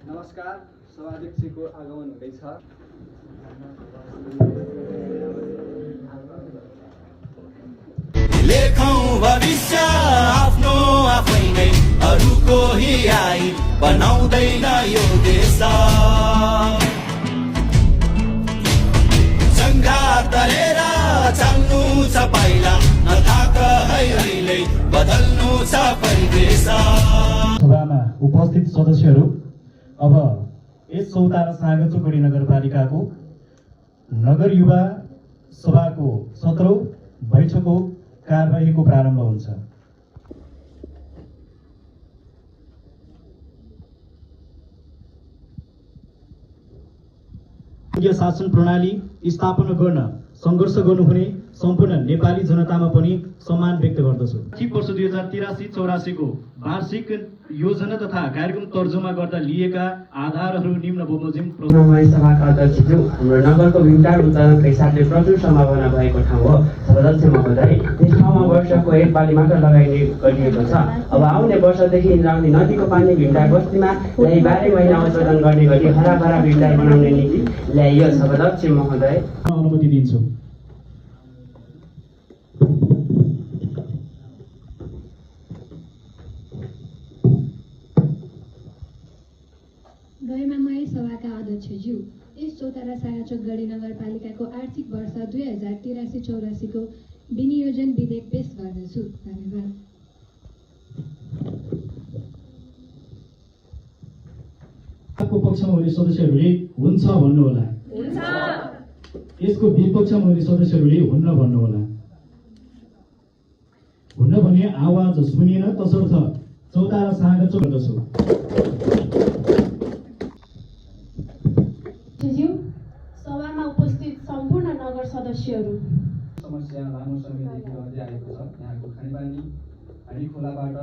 नमस्कार, सभाध्यक्षको आगमन हुँदैछ। लेखौं भविष्य आफ्नो आफै नै, अरूको हियाई बनाउँदैन यो देश। सङ्घार तरेर चाल्नु छ पाइला, नथाक है अहिले बदल्नु छ परिवेश। सभामा उपस्थित सदस्यहरू, अब यस चौतारा साँगाचोकडी नगरपालिकाको नगर युवा सभाको 17औं बैठकको कारबाहीको प्रारम्भ हुन्छ। शासन प्रणाली स्थापना गर्न सङ्घर्ष गर्नुहुने सम्पूर्ण नेपाली जनतामा पनि सम्मान व्यक्त गर्दछु। वर्ष 2083-84 को वार्षिक योजना तथा कार्यक्रम तर्जुमा गर्दा लिएका आधारहरू निम्न बमोजिम सभाका अध्यक्षज्यू, हाम्रो नगरको विकास उत्पादनका हिसाबले प्रचुर सम्भावना भएको ठाउँ हो। सदस्य महोदय, यस ठाउँमा वर्षको एक पाली मात्र लगाइने गरिएको छ। अब आउने वर्षदेखि इन्द्रावती नदीको पानी भीमटार बस्तीमा 12 महिना उत्पादन गर्ने गरी हराभरा भीमटार बनाउने नीति ल्याइयो। सदस्य महोदय, अनुमति दिन्छु। गरिमामय सभाका अध्यक्षज्यू, यस चौतारा साँगाचोकगढी नगरपालिकाको आर्थिक वर्ष 2083-84 को विनियोजन विधेयक पेश गर्दछु। धन्यवाद। पक्षमा हुने सदस्यहरूले हुन्छ भन्नुहोला। यसको विपक्षमा हुने सदस्यहरूले हुन्न भन्नुहोला। हुन्न भने आवाज सुनिएन, तसर्थ चौतारा साँगाचोक गर्दछु। सभामा उपस्थित सम्पूर्ण नगर सदस्यहरू, समस्या लामो समयदेखि रहँदै आएको छ। यहाँको खानेपानी खोलाबाट